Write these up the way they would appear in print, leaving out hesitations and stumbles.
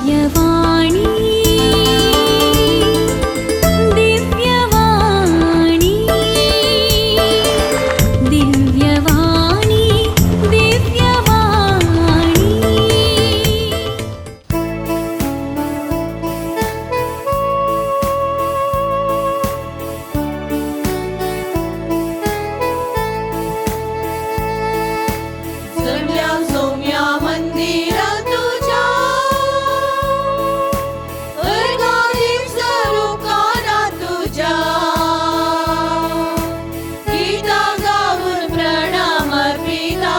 दिव्यवाणी दिव्यवाणी दिव्यवाणी दिव्यवाणी। जमल्या सोम्या मंदिरा तुझ्या अर्घादीप स्वरूपाना तुझ्या गीता गाऊन प्रणाम अर्पिता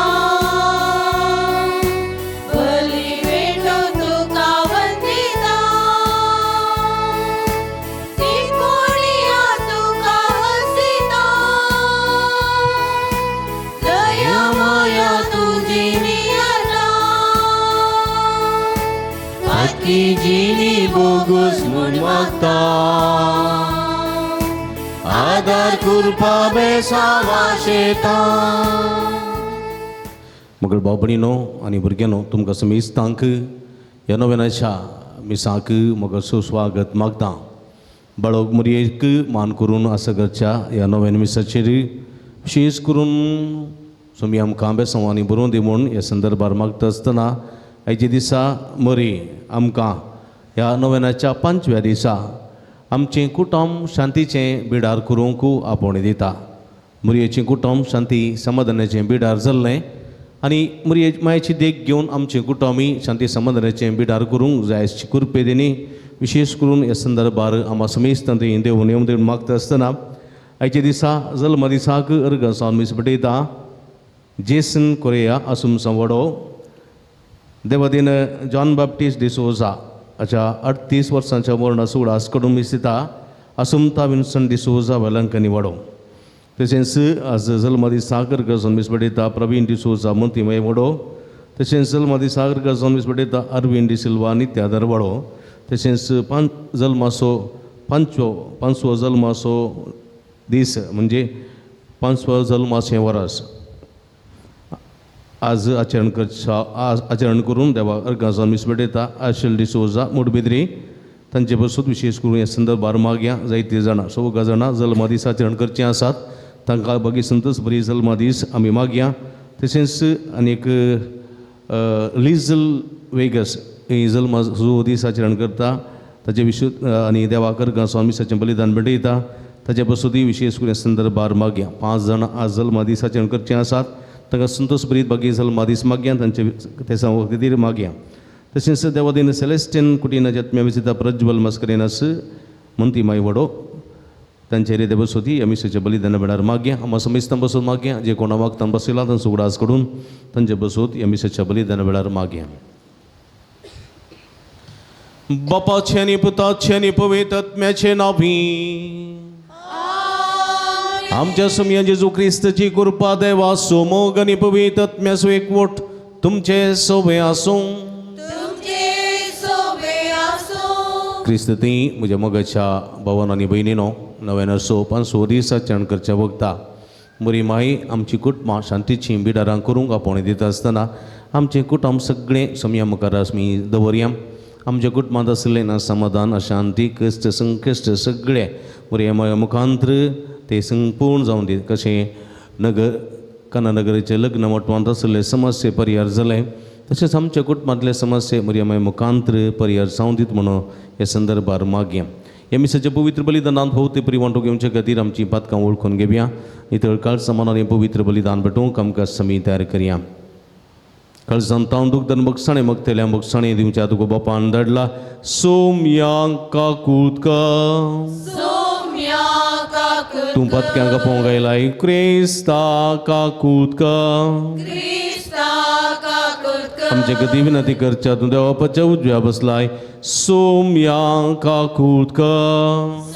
बली भेटो तुका वंदिता तिकोणिया तुका हसिता दया माया तुझी नियता पातकी जिणी बोगूस म्हूण मागता आदार कृपा बेसावा शेता। मगळ भाव भयणीनो आनी भुरग्यांनो तुमकां समेस्तांक ह्या नव्याच्या मिसाक म्हजो सुस्वागत मागता। बाळग मुरयेक मान करून आसा करच्या ह्या नव्या मिसाचेर विशेश करून सुमी आमकां बेसांवांनी बरोवन दी म्हूण ह्या संदर्भार मागता आसतना आयच्या दिसा मरी आमकां ह्या नव्याच्या पांचव्या दिसा आमचें कुटुंब शांतीचें बिडार करूंक आपोवणें दिता। मुरयेचें कुटुंब शांती समाधानाचें बिडार जाल्लें आनी मुरये मायेची देख घेवन आमचें कुटुंबी शांती समाधानाचें बिडार करूंक जाय कृपे दिनी विशेश करून ह्या संदर्भार आमा समेस्तां देव नेम देवन मागता आसतना आयच्या दिसा जल्म दिसाक अर्गां सावन मीस भेटयता जेसन कोरेया आसुमसां वडो देवादीन जॉन बाप्टिस्ट डिसोजा हाच्या 38 वर्सांच्या मरणा सुगडास कडून मीस दिता आसुमता विन्सन डिसोजा वेलंकनी वडो। तशेंच आज जल्म दिसाक अर्गां सावन मीस भेटयता प्रवीण डिसोजा मोतीमय वडो। तशेंच जल्म दिसाक अर्गां सावन मीस भेटयता अरविंद डिसिल्वा नित्यादर वडो। तशेंच जल्माचो पांचवो जल्माचो दीस म्हणजे पांचवो जल्माचें वरस आज आचरण करच्या आज आचरण करून देवा अर्गां सावन मीस भेटयता आशल डिसोजा मुडबिद्री तांचे बसून विशेश करून ह्या संदर्भार मागया जायतीं जाणां सवगा जाणां जल्मा दीस आचरण करचें आसात तांकां बागी संतोष बरी जल्मा दीस आमी मागया। तशेंच आनीक लिजल वेगस ही जल्मा जो दीस आचरण करता ताचे विशु आनी देवाक अर्गां सावन मिसाचें बलिदान भेटयता ताचे बसून विशेश करून ह्या संदर्भार मागया। 5 जाणां आज जल्मा दीस आचरण करचें आसात तांकां संतोष बरी बागी जल्मा दीस मागया तांचे तेसां खातीर मागया। तशेंच देवादीन सेलेस्टियन कुटीनाच्या आत्म्या विसिता प्रज्वल मस्करेनस मंती माई वडो तांचे रे बसोती ह्या मिसाच्या बलिदाना वेळार मागया। आमा समेस्तां बसून मागया जे कोणा मागतां बसयला तांचो उगडास करून तांचे बसूत ह्या मिसाच्या बलिदाना वेळार मागया। बापाचे आनी पुताचे आनी पवित्र आत्म्याचे नांवी आमच्या सुमया जेजू क्रिस्ताची कृपा देवा मोग आनी पवित्र आत्म्याचो एकवट तुमचे सोबे आसूं। क्रिस्त ती म्हज्या मोगाच्या भावान आनी भयणीनो नव्यान 500 दीस आचरण करच्या वखता बरी माई आमची कुटुंबां शांतीची बिडारां करूंक आपोवणें दिता आसतना आमचें कुटुंब सगळें समया मुखार आमी दवरया। आमच्या कुटुंबांत आशिल्लें ना समाधान अशांती कश्ट संकश्ट सगळें बरे माया मुखांत्र ते संपूर्ण जावन दी। कशें नगर कानानगरीचें लग्न मटवांत आशिल्ले समस्ये परिहार जाले तशेंच आमच्या कुटुंबांतले समस्ये बरे माया मुखांत्र परिहार जावन दीत म्हणून ह्या संदर्भार मागया। ह्या मिसाच्या पवित्र बलिदानांत भोवते परी वांटो घेवचे खातीर आमची पातकां वळखून घेवया नितळ काळसां मनान हें पवित्र बलिदान भेटोवंक आमकां समी तयार करया। काळजान तावन दुखदन बगसाणें मगतल्या बगसाणें दिवच्या तुका बापान धाडला सोम्यांक काकूत कर तूं पातक्यांक आपोवंक आयलाय क्रिस्ता काकूत कर आमचे गती विनंती करच्या तूं देवापाच्या उजव्या बसलाय सोम्यांक काकूत कर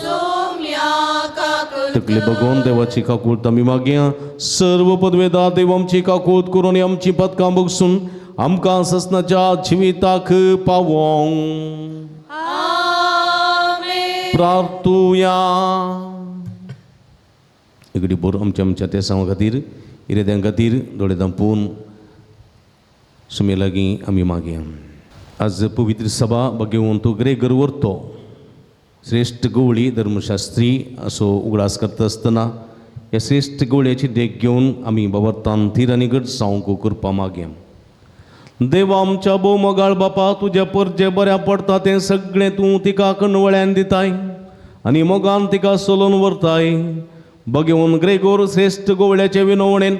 तकले बघून देवाची काकूत आमी मागया। सर्व पदवेदार देव आमची काकूत करून आमची पदकां बगसून आमकां ससनाच्या जिविताक पावोंक प्रार्थुया। इकडे बोर आमच्या आमच्या तेसांव खातीर इरेद्यां खातीर दोळे दांपून सुमे लागीं आमी मागया। आज पवित्र सभा भगवंत ग्रेगर वर्तो श्रेश्ठ गवळी धर्मशास्त्री असो उगडास करता आसतना ह्या श्रेश्ठ गवळ्याची देख घेवन आमी बाबर्तान थीर आनी घट जावंक करपा मागया. देवा आमच्या भोव मोगाळ बापा, तुज्या परजे बऱ्या पडटा तें सगळें तूं तिका कणवळ्यान दिताय आनी मोगान तिका सोलोवन व्हरताय. भगवंत ग्रेगोर श्रेश्ठ गवळ्याचे विनवणेन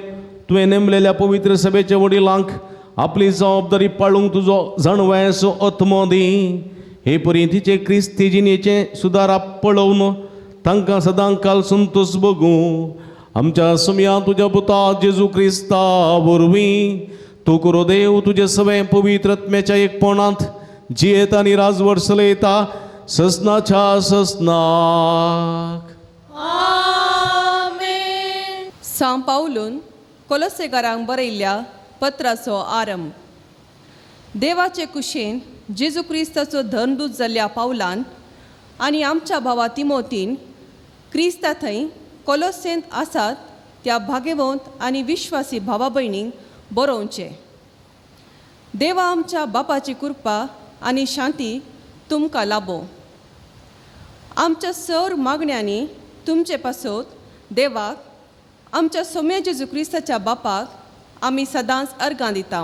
तुवें नेमलेल्या पवित्र सभेच्या वडिलांक आपली जबाबदारी पाळूंक तुजो जाणवायेचो आत्मो दी. हे परी तिचे क्रिस्ती जिणेचें सुदारप पळोवन तांकां सदां काल संतोश भोगूं. आमच्या सुमया तुज्या पुता जेजू क्रिस्ता वरवीं तूं करो देव तुजे सवें पवित्र आत्म्याच्या एकपणांत जियेता आनी राजवट चलयता ससनाच्या ससनाक. आमेन. सां पावलून कोलोसेकारांक बरयल्ल्या पत्राचो आरंभ. देवाचे कुशेन जेजू क्रिस्ताचो धर्मदूत जाल्ल्या पावलान आनी आमच्या भावा तिमोतीन क्रिस्ता थंय कोलोसेंत आसात त्या भागेवंत आनी विश्वासी भावा भयणींक बरोवचें. देवा आमच्या बापाची कृपा आनी शांती तुमकां लाबो. आमच्या सर मागण्यांनी तुमचे पासत देवाक आमच्या सोम्या जेजू क्रिस्ताच्या बापाक आमी सदांच अर्गां दिता.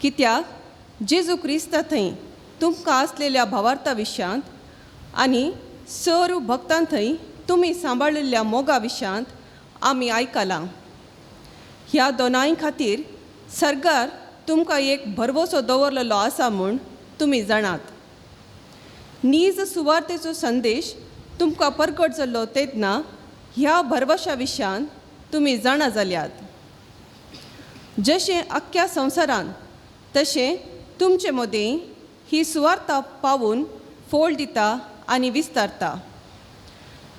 कित्याक जेजू क्रिस्ता थंय तुमकां आसलेल्या भावार्था विशयांत आनी सर भक्तां थंय तुमी सांबाळिल्ल्या मोगा विशयांत आमी आयकलां. ह्या दोनांय खातीर सरकार तुमकां एक भरवसो दवरलेलो आसा म्हूण तुमी जाणात. नीज सुवार्तेचो संदेश तुमकां परगट जाल्लो तेन्ना ह्या भरवशा विशयान तुमी जाणा जाल्यात. जशें अख्ख्या संवसारान तशें तुमचे मदीं ही सुवार्ता पावून फोल दिता आनी विस्तारता.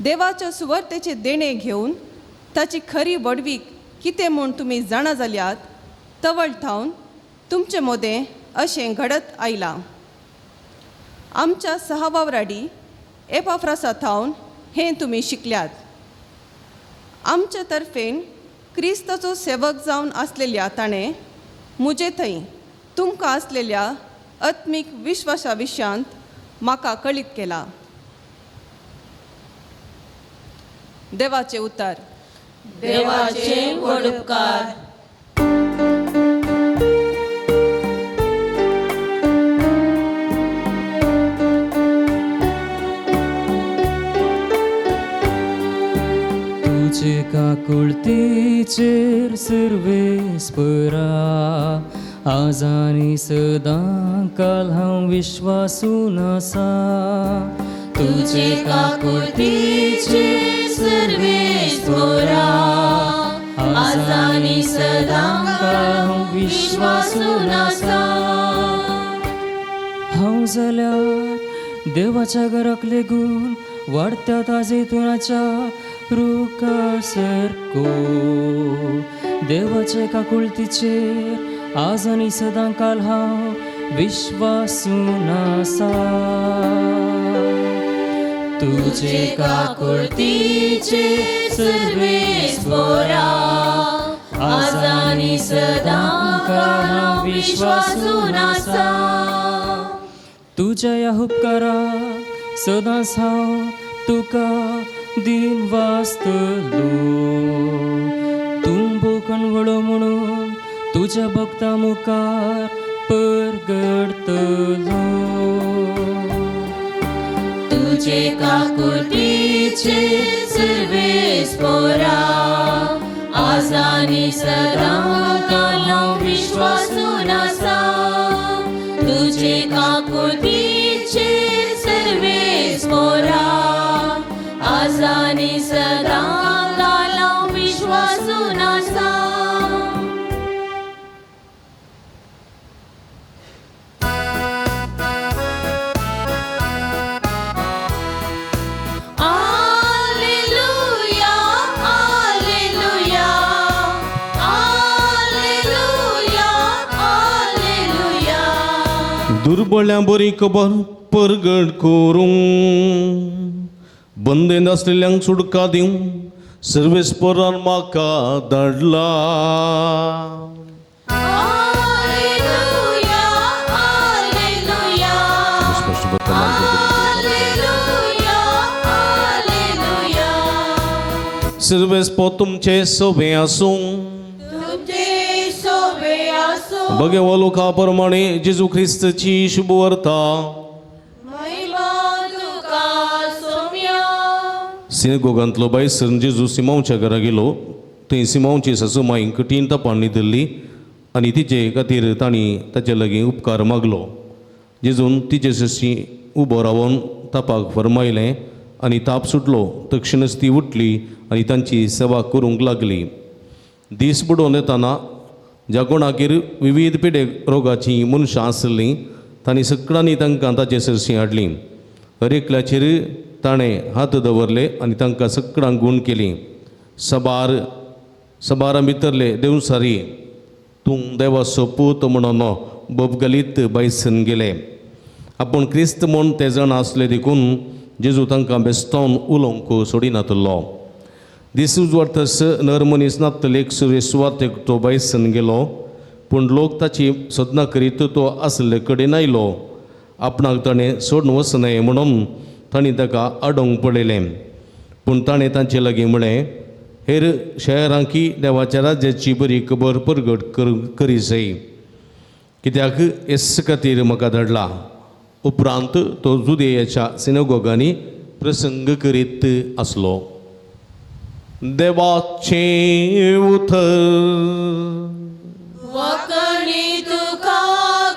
देवाच्या सुवार्तेचें देणें घेवन ताची खरी व्हडवीक कितें म्हूण तुमी जाणा जाल्यात तवळ थावन तुमचे मदें अशें घडत आयलां. आमच्या सहावावराडी एपाफ्रासा थावन हें तुमी शिकल्यात. आमच्या तर्फेन क्रिस्ताचो सेवक जावन आसलेल्या ताणें म्हजे थंय तुमकां आसलेल्या आत्मीक विश्वासा विशयांत म्हाका कळीत केला. देवाचें उतर. देवाचे व्हड उपकार. तुजे काकुळतीचेर सर्वेस्परा आज आनी सदां काल हांव विश्वासून आसा. तुजे काकुळतीचेर सर्वेस्परा आज आनी सदां काल हांव विश्वासून आसा. हांव जाल्यार देवाच्या घराक लेगून वाडत्या ताजेतुनाच्या रुखा सारको. देवाचे काकुळतीचेर आज आनी सदां काल हांव विश्वासून आसा. तुजे काकुळतीचेर सर्वेस्परा आज आनी सदां काल हांव विश्वासून आसा. तुज्या ह्या उपकाराक सदांच हांव तुका दिन वाचतलो. तूं भोव म्हणून तुज्या भक्ता मुखार परगडतलो. तुजे काकुळतीचेर सर्वेस्परा आज आनी सदां काल हांव विश्वासून आसा. तुजे काकुळतीचेर सर्वेस्परा आज आनी सदां काल हांव विश्वासून आसा. Alleluia, alleluia, alleluia, alleluia. दुर्बळ्यां बरी खबर परगट करूं, बंदेन आसलेल्यांक सुटका दिवं सर्वेस्परान म्हाका धाडला. Alleluia, आलेलुया आलेलुया. सर्वेस्पो तुमचे सोबे आसूं. तुमचे सोबे आसूं. बगे लोका प्रमाणे जेजू ख्रिस्ताची शुभवार्ता. महिमा तुका सोम्या. सिनेगोगांतलो बायसर जेजू सिमांवच्या घरा गेलो. थंय सिमांवची सासूमाई कठीण तपान न्हिदल्ली आनी तिचे खातीर तांणी ताचे लागीं उपकार मागलो. जेजून तिचे सरशी उबो रावन तापाक फरमायलें आनी ताप सुटलो. तक्षणच ती उठली आनी तांची सेवा करूंक लागली. दीस बुडोवन येताना ज्या कोणागेर विविध पिडे रोगाचीं मनशां आसलीं तांणी सगळ्यांनी तांकां ताचे सरशी हाडलीं. हर एकल्याचेर ताणें हात दवरले आनी तांकां सगळ्यांक गूण केली. सबार सबारां भितरले देवसारी तूं देवाचो पूत म्हणून बोबगलीत बायसन गेले. आपूण क्रिस्त म्हूण ते जाण आसले देखून जेजू तांकां बेस्तावन उलोवंक सोडिनातलो. दीस उजवाडतस नर मनीस नातले एक सुरे सुवातेक तो बायसन गेलो. पूण लोक ताची सोदना करीत तो आसले कडेन आयलो. आपणाक ताणें सोडून वचनाय म्हणून तांणी ताका आडोवंक पळयलें. पूण ताणें तांचे लागीं म्हळें, हेर शहरांकी देवाच्या राज्याची बरी खबर परगट करी जाय, कित्याक येस खातीर म्हाका धाडला. उपरांत तो जुदेयाच्या सिनेगोगांनी प्रसंग करीत आसलो. देवाचें उतर. वखणी तुका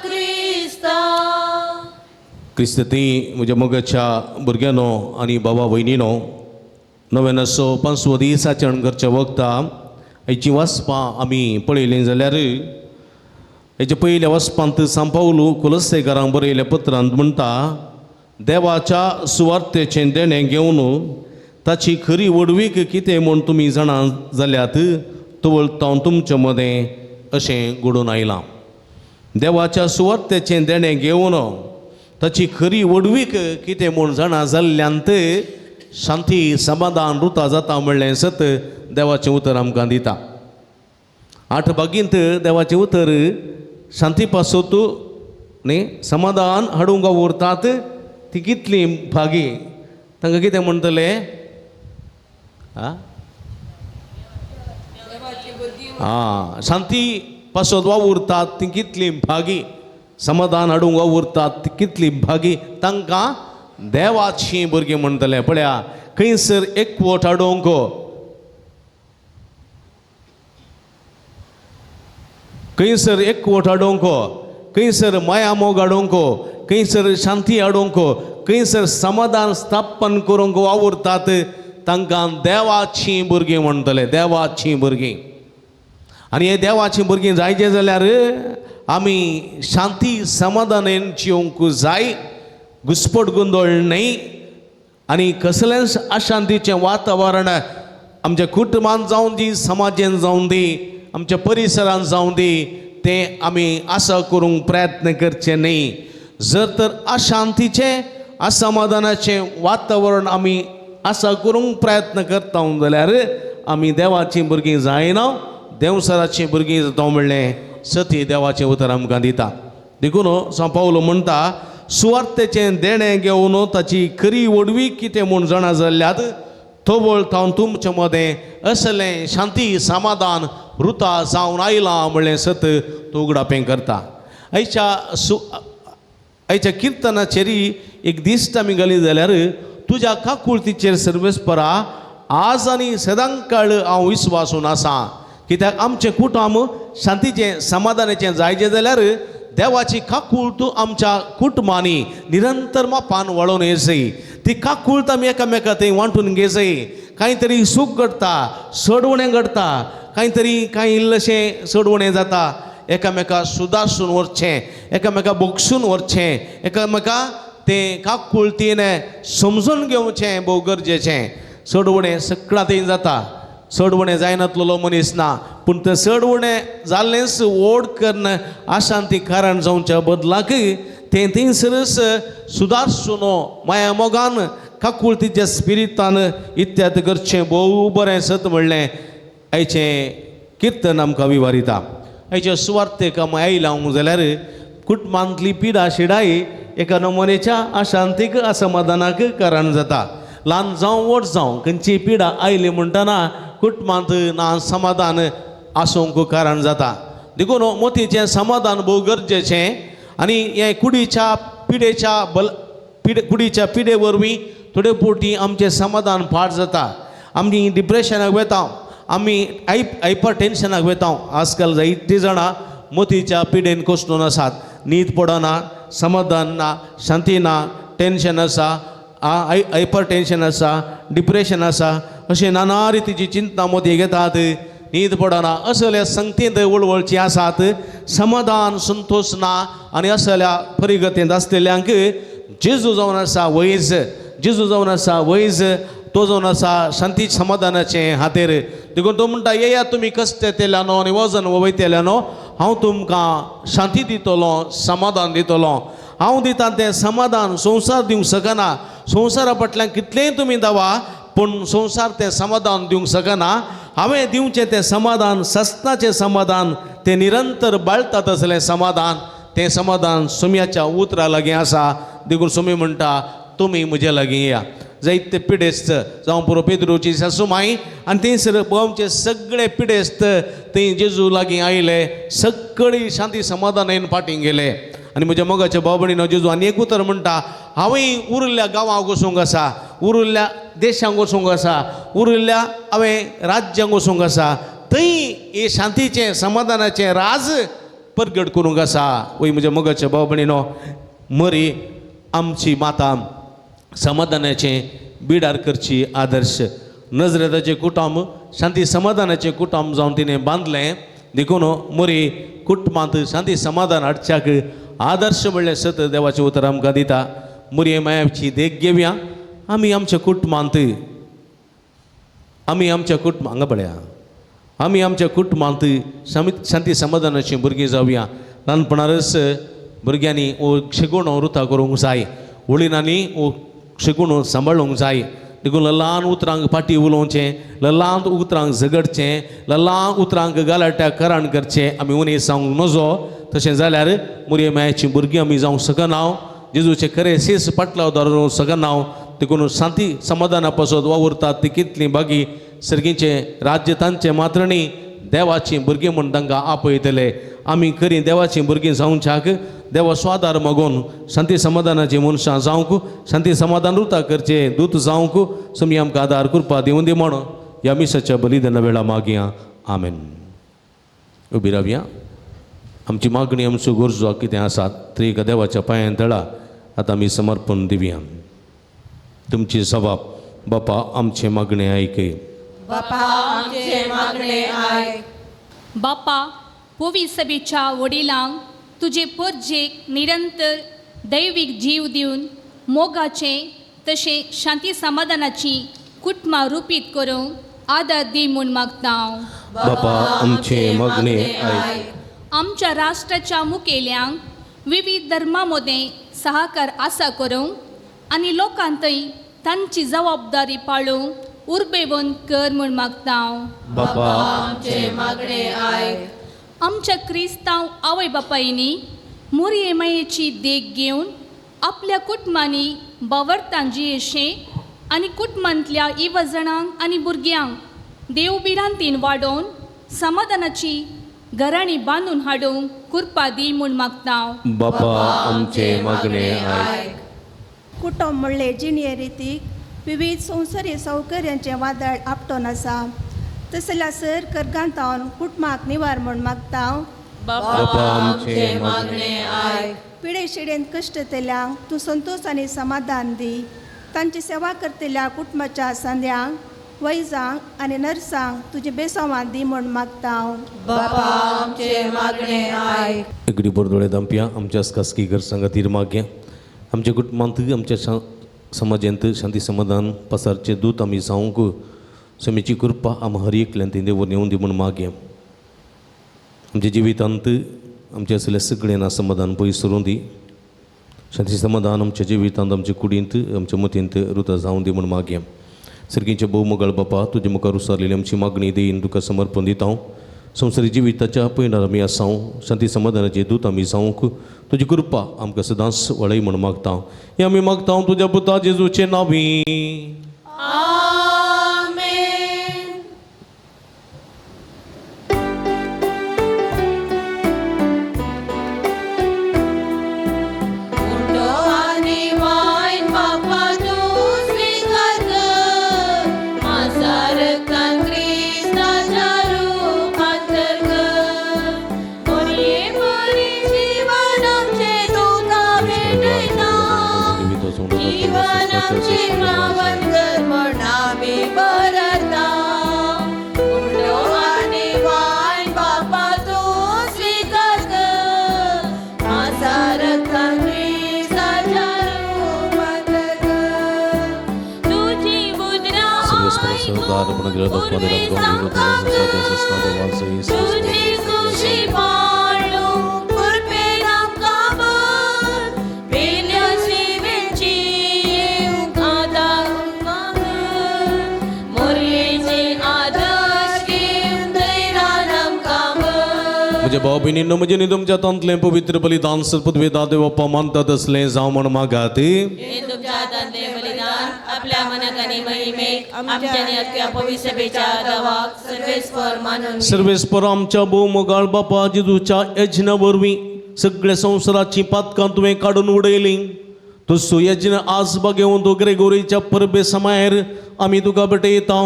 क्रिस्ता. क्रिस्ती म्हज्या मोगाच्या भुरग्यांनो आनी बाबा भयणीनो, नव्यानसो पांचवो दीस आचरण करच्या वखता हाची वाचपां आमी पळयलीं जाल्यार हेच्या पयल्या वाचपांत सांपावलू कोलस्सेकारांक बरयल्या पत्रांत म्हणटा, देवाच्या सुवार्थेचें देणें घेवन ताची खरी व्हडवीक कितें म्हूण तुमी जाणा जाल्यात तवळ तुमचे मदें अशें घडून आयलां. देवाच्या सुवार्थेचें देणें घेवन ताची खरी व्हडवीक कितें म्हूण जाणा जाल्ल्यांत शांती समाधान रुता जाता म्हणलें सत देवाचें उतर आमकां दिता. आठ बागींत देवाचें उतर शांती पासत न्ही समाधान हाडूंक उरतात ती कितली भागी तांकां कितें म्हणटले आं शांती पासत वावुरतात ती कितली भागी, समाधान हाडूंक वावुरतात ती कितली भागी, तांकां देवाची भुरगीं म्हणटले. पळया खंयसर एकवट हाडूंक खंयसर एकवट हाडूंक, खंयसर माया मोग हाडूंक, खंयसर शांती हाडूंक, खंयसर समाधान स्थापन करूंक वावुरतात तांकां देवाची भुरगीं म्हणटले. देवाची भुरगीं. आनी हे देवाची भुरगीं जायचे जाल्यार आमी शांती समाधानान जिवंक जाय, घुस्पट गोंदळ न्हय आनी कसलेंच अशांतीचें वातावरण आमच्या कुटुंबान जावं दी, समाजान जावं दी, आमच्या परिसरान जावं दी, तें आमी आसा करूंक प्रयत्न करचे न्हय. जर तर अशांतीचें असमाधानाचें वातावरण आमी आसा करूंक प्रयत्न करता जाल्यार आमी देवाचीं भुरगीं जायना, देंवसराचीं भुरगीं जाता म्हणलें सती देवाचें उतर आमकां दिता. देखून सांव पावलो म्हणटा, सुवार्थेचें देणें घेवन ताची खरी व्हडवीक कितें म्हूण जाणा जाल्ल्यात तवळ थावन तुमचे मदें असलें शांती समाधान रुता जावन आयलां म्हणलें सत तो उगडापें करता. आयच्या किर्तनाचेर एक दिश्ट आमी घाली जाल्यार तुज्या काकुळतीचेर सर्वेस्परा आज आनी सदांकाळ हांव विस्वासून आसा. कित्याक आमचें कुटुंब शांतीचें समाधानाचें जायचें जाल्यार देवाची काकूळत आमच्या कुटुंबांनी निरंतर मापान वळोवन येसय. ती काकूळत आमी एकामेका थंय वांटून घेसय. कांय तरी सूख घडटा, सडवणें घडटा, कांय तरी कांय इल्लेशें सडवणें जाता, एकामेका सुदारसून व्हरचें, एकामेका बोगसून व्हरचें, एकामेका तें काकुळतीन समजून घेवचें भोव गरजेचें. सडवणें सगळ्यां थंय जाता, सडवणें जायनातलेलो मनीस ना, पूण तें सडवणें जाल्लेंच ओड कन्न अशांती कारण जावच्या बदलाक तें थंयसरच सुदारसून माया मोगान काकुळतीच्या स्पिरितान इत्याद करचें भोव बरें सत म्हणलें आयचें किर्तन आमकां विवारिता. आयच्या सुवार्थेक आमी आयला जाल्यार कुटुंबांतली पिडा शिडाई एका नमुनेच्या अशांतीक असमाधानाक कारण जाता. ल्हान जावं व्हड जावं खंयची पिडा आयली म्हणटना कुटुंबांत ना समाधान आसूंक कारण जाता. देखून मोतीचें समाधान भोव गरजेचें आनी हें कुडीच्या पिडेच्या बल पिडे कुडीच्या पिडे वरवीं थोडे फावटी आमचें समाधान पाड जाता. आमी डिप्रेशनाक वता, आमी हायपर टेन्शनाक वता. आजकाल जायतीं जाणां मोतीच्या पिडेन कोसळून आसात. न्हीद पडना, समाधान ना, शांती ना, टेन्शन आसा, हायपर टेन्शन आसा, डिप्रेशन आसा, अशें नाना रितीची चिंतना मोती घेतात, न्हीद पडना. असल्या संगतींत वळवळची आसात, समाधान संतोश ना आनी असल्या परिगतींत आसलेल्यांक जेजू जावन आसा वैज, जेजू जावन आसा वैज, तो जावन आसा शांती समाधानाचें हातेर. देखून तो म्हणटा, येया तुमी कश्ट येतल्यानो आनी वजन वयतल्यानो, हांव तुमकां शांती दितलो, समाधान दितलो. हांव दिता तें समाधान संवसार दिवंक शकना. संवसारा फाटल्यान कितलेंय तुमी धावा पूण संवसार तें समाधान दिवंक शकना. हांवें दिवचें तें समाधान सस्नाचें समाधान, तें निरंतर बाळतात असलें समाधान, तें समाधान सुम्याच्या उतरा लागीं आसा. देखून सुमी म्हणटा, तुमी म्हजे लागीं या. जायते पिडेस्त जावं पुरो पेद्रोची सासुमाई आनी थंयसर गांवचे सगळे पिडेस्त थंय जेजू लागीं आयले, सगळी शांती समाधानान फाटीं गेले. आनी म्हज्या मोगाच्या भाव भयणीनो, जेजू आनी एक उतर म्हणटा, हांवें उरिल्ल्या गांवांक वचूंक आसा, उरिल्ल्या देशांक वचूंक आसा, उरिल्ल्या हांवें राज्यांक वचूंक आसा, थंय हे शांतीचें समाधानाचें राज परगट करूंक आसा. वय म्हज्या मोगाच्या भाव भयणीनो, मरी आमची माता समाधानाचें बिडार करची आदर्श. नजरेताचें कुटुंब शांती समाधानाचें कुटुंब जावन तिणें बांदलें. देखून मरी कुटुंबांत शांती समाधान हाडच्याक आदर्श म्हणलें सत देवाचें उतर आमकां दिता. मुरये मायाची देख घेवया. आमी आमच्या कुटुंबांत, आमी आमच्या कुटुंब हांगा पळया, आमी आमच्या कुटुंबांत शांती समाधानाचीं भुरगीं जावया. ल्हानपणारच भुरग्यांनी हो शिगोणो रुता करूंक जाय, वडिलांनी हो शिगोणो सांबाळूंक जाय. देखून ल्हान उतरांक फाटी उलोवचें, ल्हान उतरांक झगडचें, ल्हान उतरांक गलाट्या कराण करचें आमी उणें सांगूंक नजो. तशें जाल्यार मुरये मायाचीं भुरगीं आमी जावंक शकना, जेजूचें खरें शीस पाटलावदार जावंक शकना. देखून शांती समाधाना पासत वावुरतात ती कितलीं बागी सर्गीचें राज्य तांचें मात्र न्ही, देवाचीं भुरगीं म्हूण तांकां आपयतले. आमी खरीं देवाचीं भुरगीं जावच्याक देवा स्वादार मागून शांती समाधानाची मनशां जावंक, शांती समाधान रुता करचें दूत जावंक सुमी आमकां आदार कृपा दिवन दी म्हण ह्या मिसाच्या बलिदाना वेळा मागया. आमेन. उबी रावया. आमची मागणी आमच्यो गरजो कितें आसात थंय एका देवाच्या पांयान तळा आतां आमी समर्पण दिवया. तुमची सबाब बापा आमचें मागणें आयकय. बापा आमचें मागणें आयक. बापा पवी सभेच्या वडिलांक तुजे परजेक निरंतर दैवीक जीव दिवन मोगाचें तशें शांती समाधानाची कुटुंबां रुपीत करूंक आदार दी म्हूण मागता हांव. बापा आमचें मागणें आयक. आमच्या राष्ट्राच्या मुखेल्यांक विविध धर्मां मदें सहकार आसा करूंक आनी लोकांतय तांची जबाबदारी पाळूंक उर्बेवन कर म्हूण मागता हांव. बापा आमचें मागणें आयक. आमच्या क्रिस्तांव आवय बापायनी मोरये मायेची देख घेवन आपल्या कुटुंबांनी बावरतां जियेशें आनी कुटुंबांतल्या इवजणांक आनी भुरग्यांक देव भिरांतीन वाडोवन समाधानाची घराणी बांदून हाडूंक कृपा दी म्हूण मागता हांव. बापा आमचें मागणें आयक. कुटुंब म्हणले जिणे रितीक विविध संवसारी सौकर्यांचें वादळ आपटोन आसा, तसल्या सर करगांतावन कुटुंबाक निवार म्हूण मागता. बापा आमचें मागणें आयक. पिडे शिडेन कश्टतल्यांक तूं संतोश आनी समाधान दी. तांची सेवा करतल्या कुटुंबाच्या सांद्यांक, वैजांक आनी नर्सांक तुजी बेसांवां दी म्हूण मागता. बापा आमचें मागणें आयक. एगडी बोरदोळे दामप्या आमच्या खासगी घर संगतीर मागया. आमच्या कुटुंबांत आमच्या समाजांत शांती समाधान पसारचे दूत आमी जावंक समीची कृपा आम हर एकल्यान ती देव नेवन दी म्हूण मागया. आमच्या जिवितांत आमच्या आसलें सगळें ना समाधान पयस सरून दी. शांती समाधान आमच्या जिवितांत आमच्या कुडींत आमच्या मतींत रुता जावन दी म्हूण मागया. सर्गीचे भोव मोगाळ बापा, तुजे मुखार उसारलेली आमची मागणी देईन तुका समर्पण दिता हांव. संवसारी जिविताच्या पयणार आमी आसाव शांती समाधानाचे दूत आमी जावंक तुजी कृपा आमकां सदांच वळय म्हूण मागता. हें आमी मागता तुज्या पुता जेजूचे नांवी. म्हज्या भाव भयणींनो म्हजें न्ही तुमच्या तांतलें पवित्र बलिदान सर्पवेदा देवप्पा मानतात असलें जावं म्हण मागात. सर्वेस्पर आमच्या भोव बापा जेजूच्या यज्ञा वरवीं सगळ्या संवसाराची पातकां तुवें काडून उडयलीं. तसो यज्ञ आज बागेवन तूं ग्रेगोरीच्या परबे समायर आमी तुका भेटयता.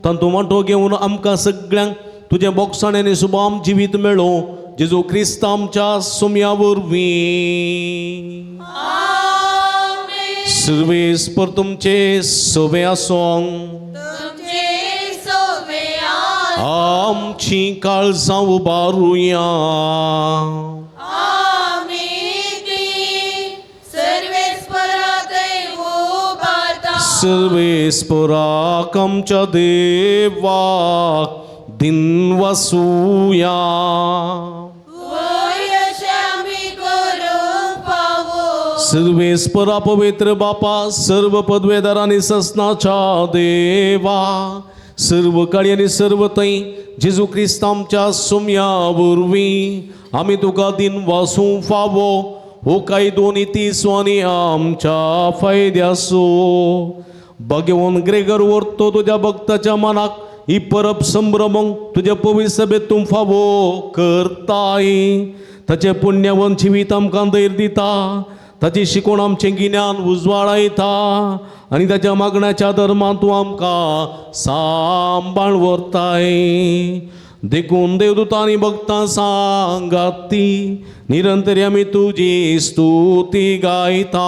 तातूंत वांटो घेवन आमकां सगळ्यांक तुजें बोगसाणें आनी सुबाम जिवीत मेळो जेजू क्रिस्त आमच्या सोम्या वरवीं. सर्वेस्पर तुमचे सोबे आसूं. आमची काळजां उबारुया. सर्वेस्पराक आमच्या देवाक दिन वसूया. सर्वेस्परा पवित्र बापा सर्व पदवेदार आनी ससनाच्या देवा सर्व काळी आनी सर्व थंय जेजू क्रिस्त आमच्या सोम्या वरवीं आमी तुका दिन वासूं फावो हो कायदो नीती आनी आमच्या फायद्यासो. भाग्यवंत ग्रेगर व्हरतो तुज्या भक्ताच्या मनाक ही परब संभ्रमंक तुज्या पवित्र सभेत तूं फावो करताय. ताचें पुण्यवंत जिवीत आमकां धैर्य दिता. ताची शिकवण आमचें गिन्यान उजवाडायता आनी ताच्या मागण्याच्या धर्मान तूं आमकां सांबाळ व्हरताय. देखून देवदूतांनी भक्तां सांगाती निरंतर आमी तुजी स्तुती गायता.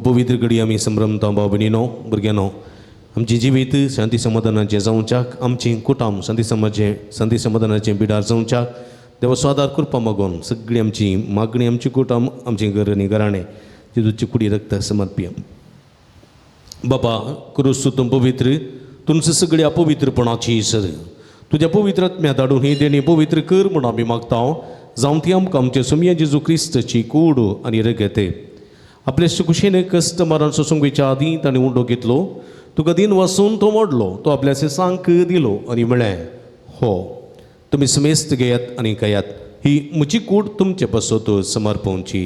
पवित्र घडी आमी संभ्रमता भाव भयणीनो भुरग्यांनो आमचें जिवीत शांती समाधानाचें जावच्याक आमचें कुटुंब शांती समाजे शांती समाधानाचें बिडार जावच्याक देवा स्वादार कृपा मागून सगळी आमची मागणी आमची कुटुंब आमचें घर आनी घराणें जेजूची कुडी रक्त समर्पया. बाबा क्रुस्तू तूं पवित्र तुमचे सगळी अपवित्रपणाची सर तुज्या पवित्र आत्म्या धाडून ही देणी पवित्र कर म्हूण आमी मागता. जावं ती आमकां आमचे सोमया जेजू क्रिस्तची कूड आनी रगत. आपले कुशीन कश्ट मरण सोसूंक आदीं ताणें उंडो घेतलो तुका दिन वसून तो मोडलो तो आपल्या सांक दिलो आनी म्हळें हो तुमी समेस्त घेयात आनी खायात ही म्हजी कूड तुमचे पासत समर्पणची.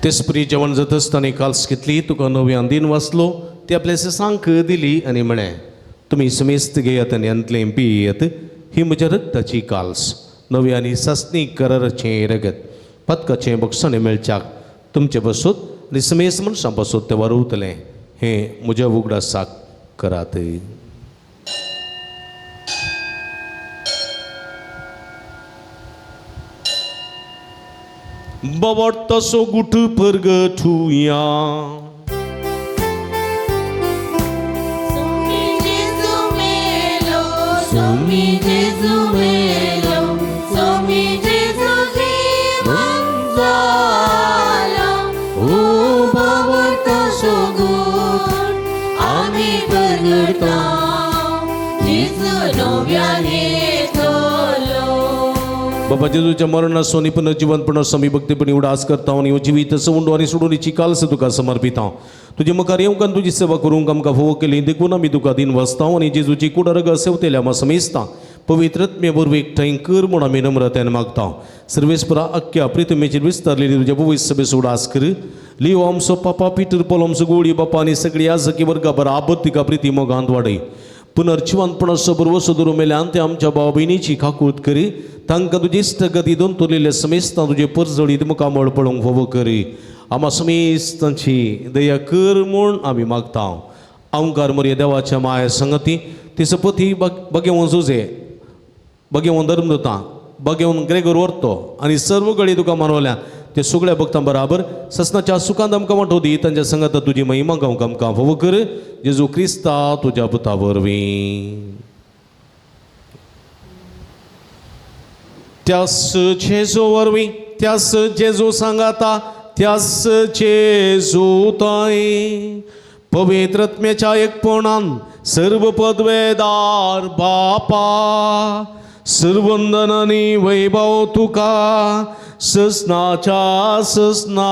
तेसपरी जेवण जाता आसतना काल्स घेतली, तुका नव्यान दिन वाचलो, ती आपल्या सांक दिली आनी म्हळें, तुमी समेस्त घेयात आनी अंतलें पियेत, ही म्हज्या रक्ताची काल्स, नवी आनी सासणी कराराचें रगत, पदकाचें बक्षाणें मेळच्याक तुमचे बसूत आनी समेस्त मनशां बसूत तें वारवतलें, हें म्हज्या उगडासाक करात. बाबा गुट परगठुया. Somi Jesu melo, Somi Jesu jivan zala, O babarta sogun, ami pergata, Jesu नव्याने तोलो. बाबा जेजूच्या मरणाचो आनी पुनर्जिवंतपणाचो आमी भक्तीपणी उडास करता आनी जिवीत सवंडो आनी सोडून कालस तुका समर्पिता. तुजे मुखार येवंक आनी तुजी सेवा करूंक आमकां फावो केली देखून आमी तुका दिन वाचता आनी जेजूची कुडरग सेवतेल्या आमा समेस्ता पवित्रत्मे वरवीं एकठांय कर म्हूण आमी नम्रतेन मागता. सर्वेस्परा अख्ख्या प्रितमेचेर विस्तारलेली तुज्या पवित्र सभेचो उडास कर. लियो आमचो पापा पिटर पॉल आमचो गोळी बापा आनी सगळी आजकी वर्गा बराबर तिका प्रिती मोगांत वाडय. पुनर्जिवंतपणाचो बरवसो धरून मेल्यान ते आमच्या भाव भयणीची काकूत करी, तांकां तुजी इश्टगती दोन समेस्तां तुजे परजळीत मुखामळ पळोवंक फावो करी. आमा समेस्तांची दया कर म्हूण आमी मागता. अंकार मरये देवाच्या माया संगती ती सपती बगेवन सुजे बगेवन धर्मदूतां बगेवन ग्रेगोर व्हरतो आनी सर्व गळी तुका मानवल्या ते सगळ्या भक्तां बराबर ससनाच्या सुखांत आमकां वांटो दी. तांच्या संगता तुजी महिमा गावंक आमकां फावो कर. जेजू क्रिस्ता तुज्या पुता वरवीं. त्यास जेजू वरवीं, त्यास जेजू सांगाता, त्यास जेजू ताई पवित्रत्म्याच्या एकपणान सर्व पदवेदार बापा सर्वंदन आनी वैभव तुका ससनाच्या ससना.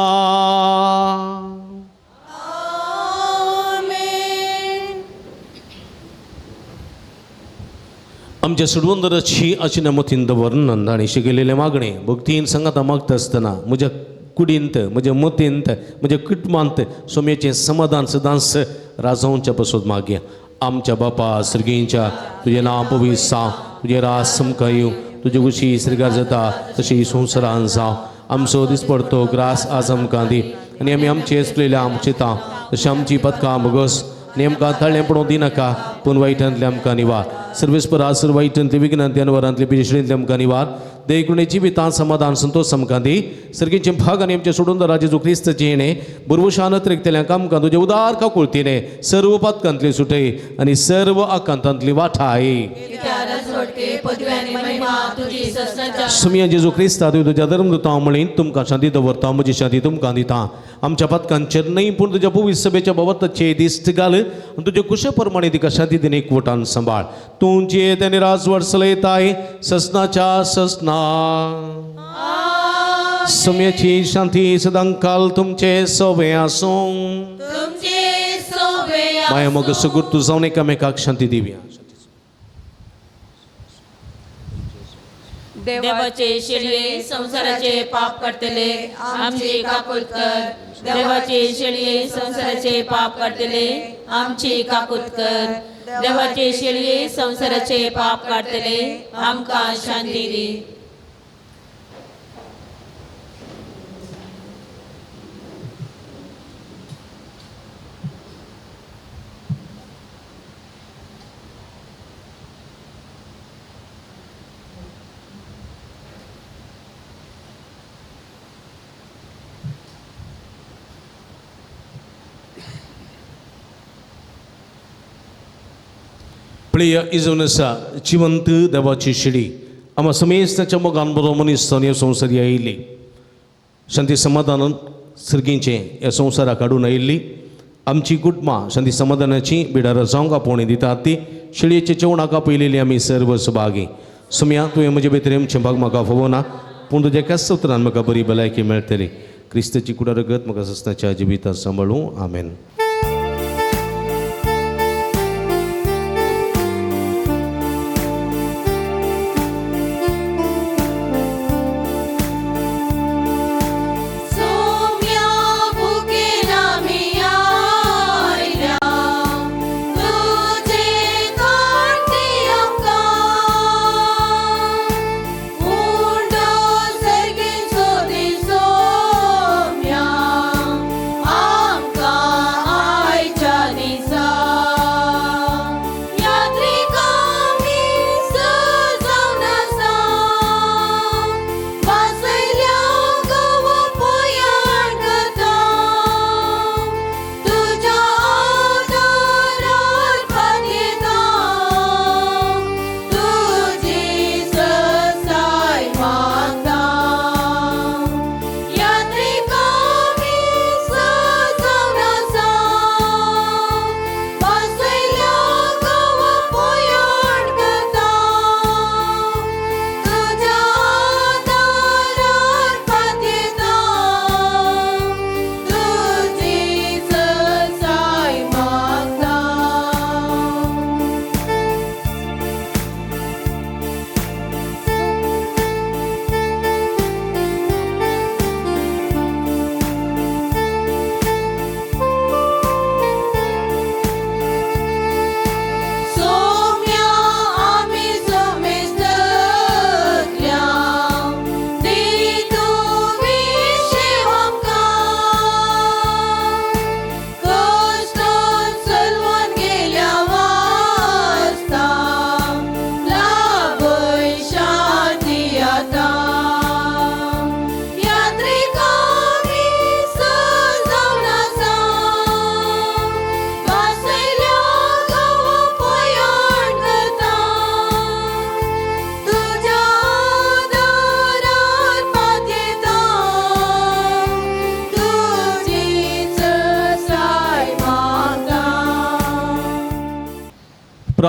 आमच्या सुडवंदराची अशी मतीन दवरनंद आनी शिकयलेलें मागणें भक्तीन सांगाता मागता आसतना म्हज्या कुडींत, म्हज्या मतींत, म्हज्या कुटुंबांत सोम्याचें समाधान सदांच राजवच्या पसत मागया. आमच्या बापा सर्गींच्या तुजें नांव पवित्र जावं, तुजें राज समकां येवं, तुजे कुशी सर्गार जाता तशी संवसारान जावं. आमचो दिसपडतो ग्रास आज आमकां दी आनी आमी आमचे आसलेल्या आमचे तां तशें आमची पदकां भोगस आनी आमकां तळ्ळें पडोवंक दिनाका पूण वायटांतलें आमकां निवार. सर्वेस्परा सर्व वायटांतले विघ्नांतले अनवरांतले पिशेंतले आमकां निवार. देखून जिवितांत समाधान संतोष आमकां दी. सर्गीचे भाग आनी आमच्या सोडून जेजू क्रिस्ताचें येणें बुरवशान अत्रेकतल्यांक आमकां तुजें उदार काकुळतीने सर्व पातकांतली सुटय आनी सर्व आकांतांतली वाठाय. सुमिया जेजू क्रिस्ता तुवें तुज्या धर्मदूतां म्हणीन तुमकां शांती दवरता, म्हजी शांती तुमकां दिता. आमच्या पातकांचेर न्हय पूण तुज्या पवित्र सभेच्या बाबताचे दिश्ट घाल आनी तुजे कुशे प्रमाणे तिका शांती दिवन एकवटान सांबाळ. तूं जियेत आनी राजवट चलयताय ससनाच्या ससना. सम्याची शांती सदांकाल तुमचे सोबे आसूं. माया मोग सुगूर तूं जावन एकामेकाक शांती दिवया. देवाचे शेळये संसाराचे पाप काडटले आमची काकूत कर. देवाचे शेळये संसाराचे पाप काडटले आमची काकूत कर. देवाचे शेळये संसाराचे पाप काडटले आमकां शांती दी. प्रिय इजोनसा जिवंत देवाची शिडी आमा समेस्ताच्या मोगान बरो मनीस ह्या संवसार आयिल्ली शांती समाधानान सर्गींचें ह्या संवसाराक हाडून आयिल्ली आमची कुटुंबां शांती समाधानाची बिडारां जावंक आपोवणी दितात ती शिळयेच्या जेवणाक आपयलेली आमी सर्व सभागी. सुमया तुवें म्हजे भितर आमचें भाग म्हाका फावना पूण तुज्या एकाच उतरान म्हाका बरी भलायकी मेळटली. क्रिस्ताची कुडारगत म्हाका सस्नाच्या जिवितांत सांबाळूं. आमेन. सोम्या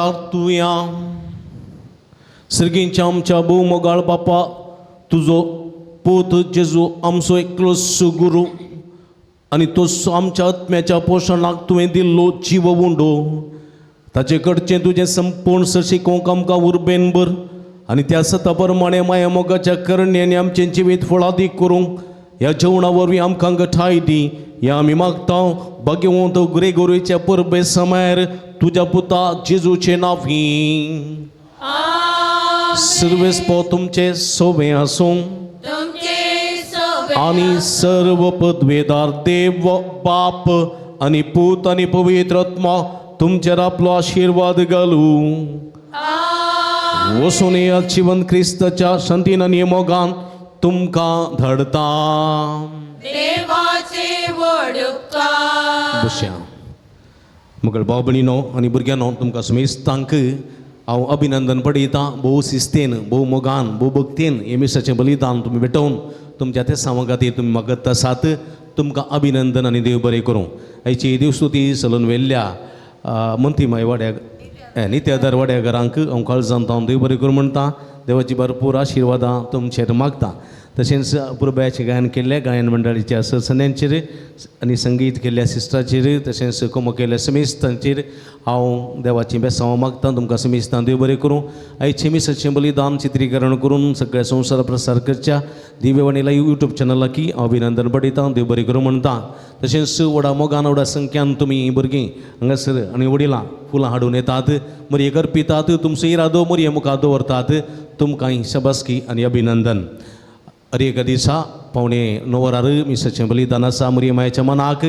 प्रार्थुया. सर्गींच्या आमच्या भोव मोगाळ बापा, तुजो पूत जेजू आमचो एकलो गुरू आनी तो आमच्या आत्म्याच्या पोशणाक तुवें दिल्लो जीव उंडो, ताचे कडचें तुजें संपूर्ण शिकोवंक आमकां उर्बेन भर आनी त्या सता प्रमाणे माया मोगाच्या करण्यांनी आमचें जिवीत फळादीक करूंक ह्या जेवणा वरवीं आमकां गठाय दी. ह्या आमी मागता भाग्यवंत ग्रेगोरीच्या परबे समयार तुज्या पुता जेजूचे नांवी. सर्वेस्पो तुमचे सोबे आसूं आनी सर्व पदवेदार देव बाप आनी पूत आनी पवित्र आत्मा तुमचेर आपलो आशिर्वाद घालूं. वसून ह्या जिवन क्रिस्ताच्या शांतीन आनी मोगान तुमकां धाडता. बसया. मगळ भाव भयणीनो आनी भुरग्यांनो, तुमकां समेस्तांक हांव अभिनंदन पडयतां. भोव शिस्तेन, भोव मोगान, भोव भक्तेन हे मिसाचें बलिदान तुमी भेटोवन तुमच्या त्या सामा खातीर तुमी मागत आसात. तुमकां अभिनंदन आनी देव बरें करूं. आयची देवस्तुती चलून व्हेल्ल्या मंतीमाय वाड्या नित्यादार वाड्या घरांक हांव काळजान हांव देव बरें करूं म्हणटा. देवाची भरपूर आशिर्वादां तुमचेर मागता. तशेंच पुरबायाचें गायन केल्ल्या गायन मंडळीच्या सदस्यांचेर आनी संगीत केल्ल्या सिस्टराचेर तशेंच कोमो केल्ल्या समेस्तांचेर हांव देवाचीं बेसांव मागता. तुमकां समेस्तां देव बरें करूं. आयचें मिसाचें बलिदान चित्रीकरण करून सगळ्या संवसार प्रसार करच्या दिव्यवाणी लायव्ह यूट्यूब चॅनलाकी हांव अभिनंदन पडयतां. देव बरें करूं म्हणटा. तशेंच व्हडा मोगान व्हडा संख्यान तुमी भुरगीं हांगासर आनी वडिलां फुलां हाडून येतात, मोरये अर्पितात, तुमचो इरादो मोरये मुखार दवरतात. तुमकां शाबासकी आनी अभिनंदन. हर एका दिसा 8:45 वरार मिसाचें बलिदान आसा. मोरये मायेच्या मनाक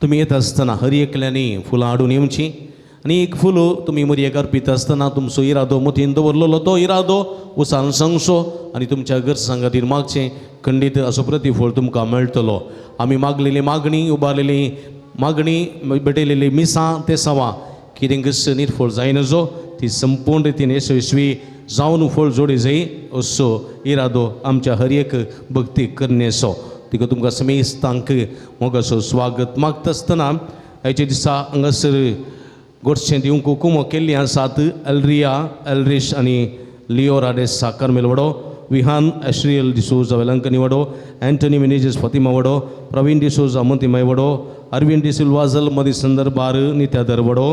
तुमी येता आसतना हर एकल्यांनी फुलां हाडून येवचीं आनी एक फूल तुमी मोरयेक अर्पीत आसतना तुमचो इरादो मतीन दवरलेलो तो इरादो उसान सांगचो आनी तुमच्या गरजां खातीर मागचें. खंडीत असो प्रतिफळ तुमकां मेळटलो. आमी मागलेली मागणी, उबारलेली मागणी, भेटयलेली मिसां ते सवां कितें निर्फळ जायना, ती संपूर्ण रितीन यशस्वी जावन फळ जोडी जाय असो इरादो आमच्या हर एक भक्ती करण्याचो. तिका तुमकां समेस्तांक मोगाचो स्वागत मागता आसतना आयच्या दिसा हांगासर गोडशें दिवंक कुमो केल्लीं आसात एलरिया एलरीश आनी लियोरा डेसा कार्मेल वडो, विहान एश्रियल डिसोजा वेलंकनी वडो, एंटनी मिनेजीस फातिमा वडो, प्रवीण डिसोजा मोतीमाय वडो, अरविंद डिसिल्वाजल मदी संदर्भार नित्यादर वडो,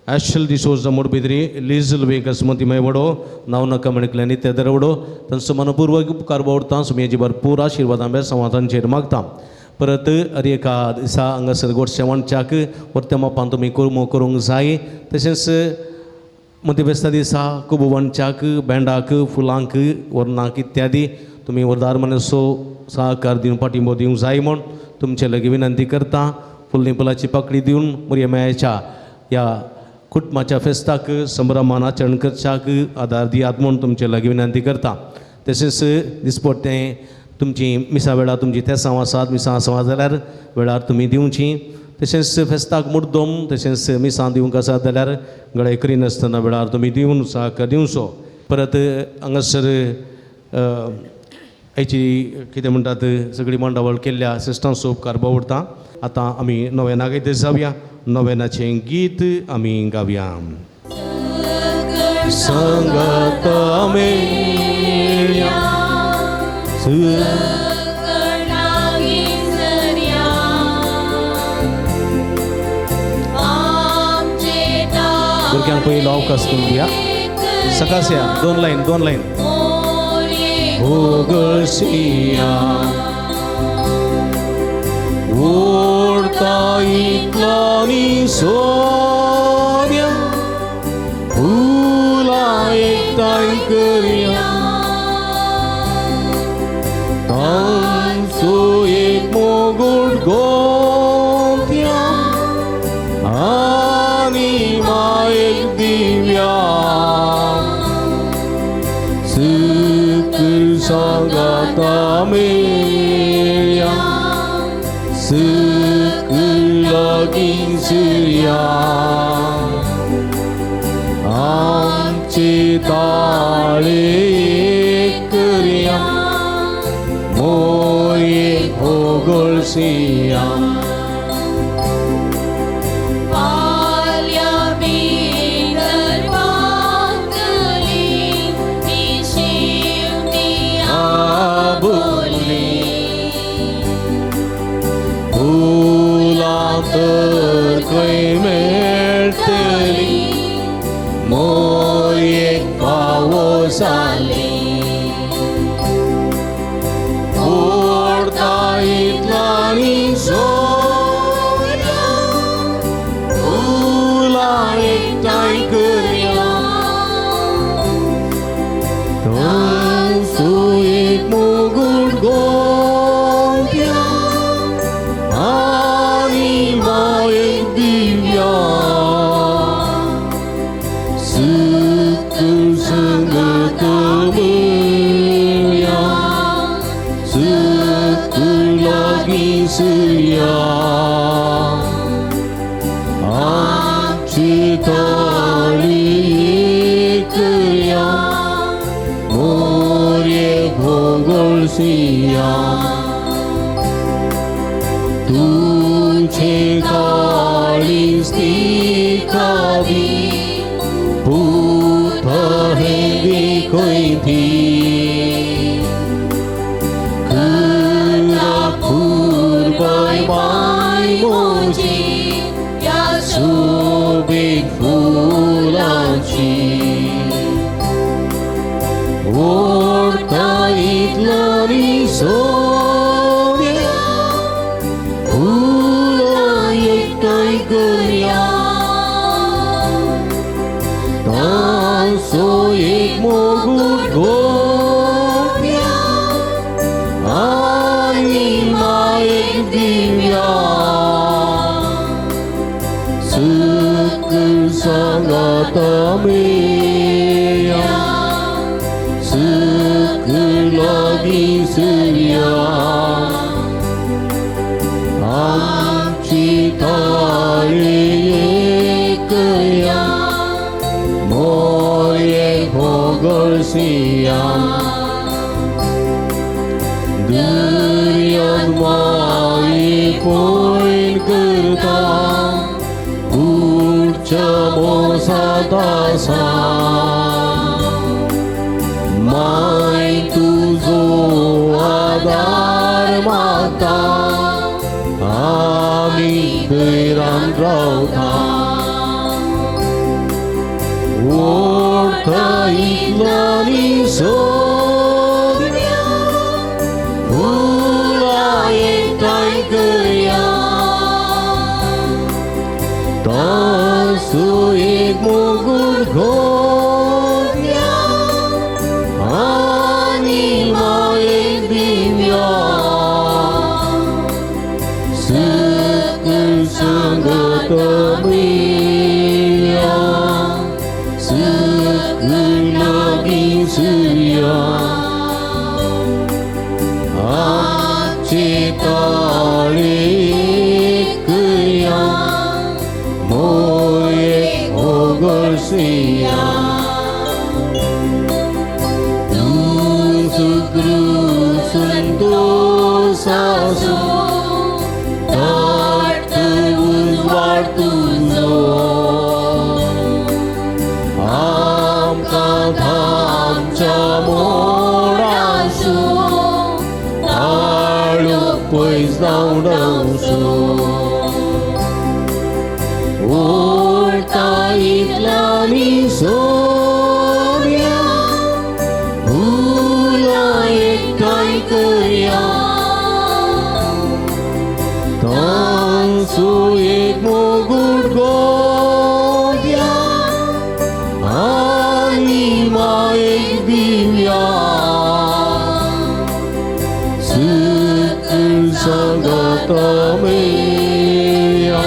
एशल डिसोजा मोडबिद्री, लिझल वेगस मोतीमाय वडो, नांव नाका म्हणिकल्या नित्यादर वडो. तांचो मनपूर्वक उपकार बावडता. सुमयेची भरपूर आशिर्वादां बेसांव तांचेर मागता. परत हर एका दिसा हांगासर गोडशें वांटच्याक वर्त्या मापान तुमी कुरमो करूंक जाय. तशेंच मदीं फेस्ता दिसा कुबो वांटच्याक, बँडाक, फुलांक, वर्णाक इत्यादी तुमी वरदार मनसो सहकार दिवन पाठिंबो दिवंक जाय म्हूण तुमचे लागीं विनंती करता. फुलनी फुलाची पाकळी दिवन मोरये मायेच्या ह्या कुटुंबाच्या फेस्ताक संभ्रमान आचरण करच्याक आदार दियात म्हूण तुमचे लागीं विनंती करता. तशेंच दिसपट्टें तुमची मिसां वेळार तुमची तेसांव आसात, मिसां आसा जाल्यार वेळार तुमी दिवची. तशेंच फेस्ताक मुड्डोम तशेंच मिसां दिवंक आसात जाल्यार गळे करिनासतना वेळार तुमी दिवन सहकार दिवचो. परत हांगासर आयची कितें म्हणटात सगळी मांडावळ केल्ल्या सिस्टांचो उपकार बावडटा. आतां आमी नोवेनाक येते जावया. नोवेनाचें गीत आमी गावया. सांगाता मेळया भुरग्यांक पयलो अवकाश करून दिया. सकाळच्या दोन लायन, दोन लायन. होगळसिया ओडता इतलो नी सोद्या फुलां एकठांय करया तांचो एक मोगूट गोंथया आनी मायेक दिव्या सुकर सांगाता मेळया सुकर लागीं सुर्या आमचे ताळे करया मोये होगळसिया. मोरयेक फावो जाली ओडता इतलांनी सोऱ्या फुलां एकठांय करया तांचो एक मुगूट गोंप्या आनी मायेक दिव्या सुख संगत मेळया सुख लागीं सुया आमची ताळी एकया मोरये भोगोळसिया तुझे काळीज दिखावी पूत हे देखोय करता पूर्वय माय मोजी या सोबीत फुलांची ओडता इतलांनी सोऱ्या फुलां एकठांय करया तांचो एक मुगूट गोप्या आनी मायेक दिव्या सुख सांगात मेळया सुख लागीं सुया आमची ताळी एकया मोरये भोगोळसिया दर्यान माये पयण करता कुडच्या मोसांत आसा माय तुजो आदार मागता आमी धैर्यान रावता ओडता इतलांनी सोऱ्या फुलां एकठांय करया तांचो एक मुगूट गोप्या आनी मायेक दिव्या सुख संगत मेळया सुख लागीं सुया आमची ताळी एकया मोरये भोगोळसिया तूं सुक्रू संतोसासो धाडत उजवाड तुजो आमकां धामच्या मोडासो काळो पयस धांवडावचो ओडता इतलांनी सोऱ्या फुलां एकठांय करया तांचो एक मुगूट गोप्या आनी मायेक दिव्या सुख संगत मेळया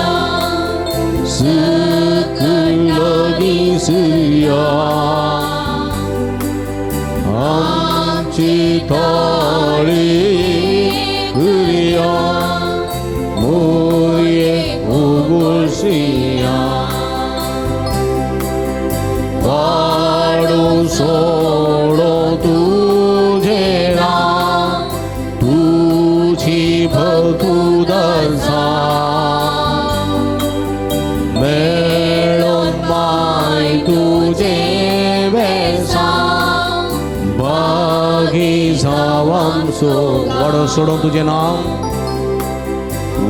सुख लागीं सुया आमची ताळी करया मोरये भोगोळसिया वाडून सोडो तुझे नाम तुझी भक्तुदसा मेळोन माय तुझे वेसा बागी जावामसो वाडून सोडून तुझे नाम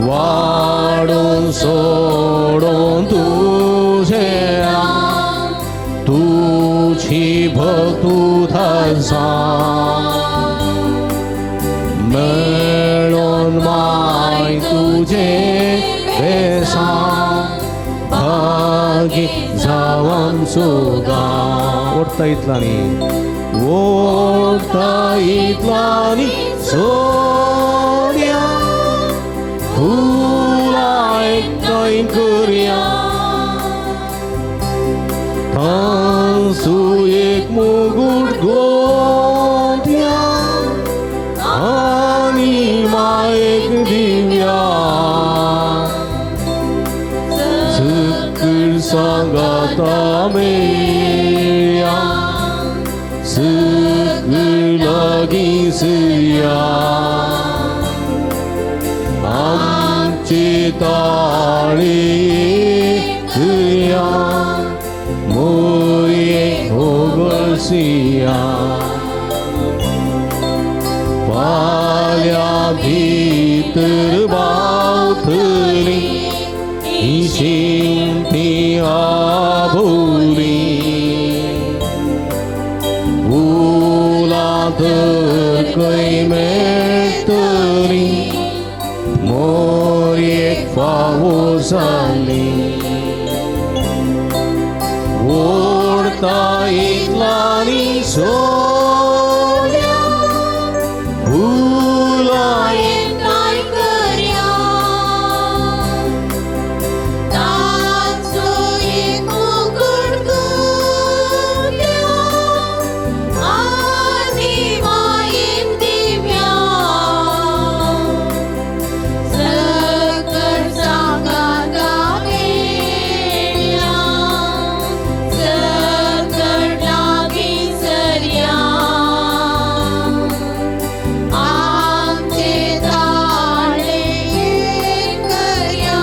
वाडून सोडून तुझे नाम ही भक्तू थासा मेळोन माय तुजे बेसा भागी जावं सुगा ओडता इतलानी ओडता इतलानी सोड्या फुलां एकठांय करया तांसू एक मुगूट गोंथया आनी मायेक दिव्या सकल सांगाता मेळया सकल लागीं सरया आमचे ताळे करया मोये होगसिया पाल्या भीतर बावथली ही शिंती आबोली फुलां तर खंय मेळटली मोरयेक फावो जाली ओडता इतलानी सोड्या फुलां एकठांय करया ताचो एक मुकुट गुंथया आनी मायेक दिव्या सकळ सांगाता मेळया सकळ लागीं सरया आमचे ताळे करया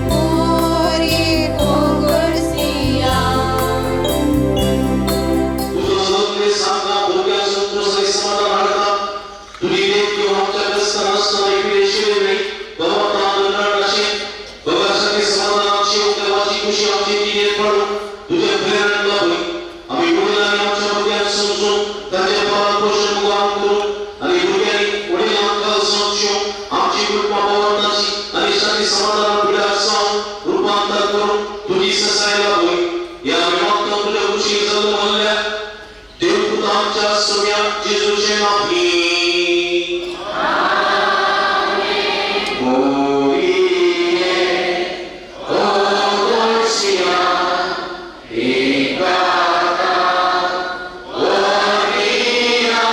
मोरयेक होगडसिया. तुजो सगळे सांगा भुरग्यांक संतोष आनी समाधान हाडटा. तुजी देख घेवन आमच्या क्रिस्तांव आसतना एकविरेशिल्ले न्हय भगवंतान नडनाशें भगवंताची समाधानाची देवाची खुशी आमची तिणेर पडून तुजे प्रेरण लाभय. आमी वडिलांनी आमच्या भुरग्यांक समजून तांचे पालन पोशण मुखार करूं आनी भुरग्यांनी वडिलांक समजून आमची कुटुंबां भगवंताची आनी शांती समाधान पिडाक जावन रुपांतर करून तुजी ससाय लाभय. ह्या आमी मागता तुज्या कुशीक जल्म म्हणल्या देवपुता आमच्या सव्या जेजूचे नांवी. मोरिये होगोसिया एकाता ओरिया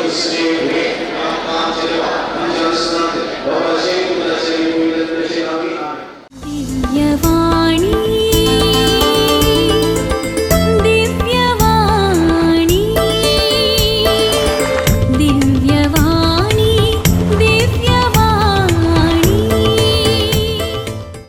तुझे भेट आमच्या देवा, आमच्या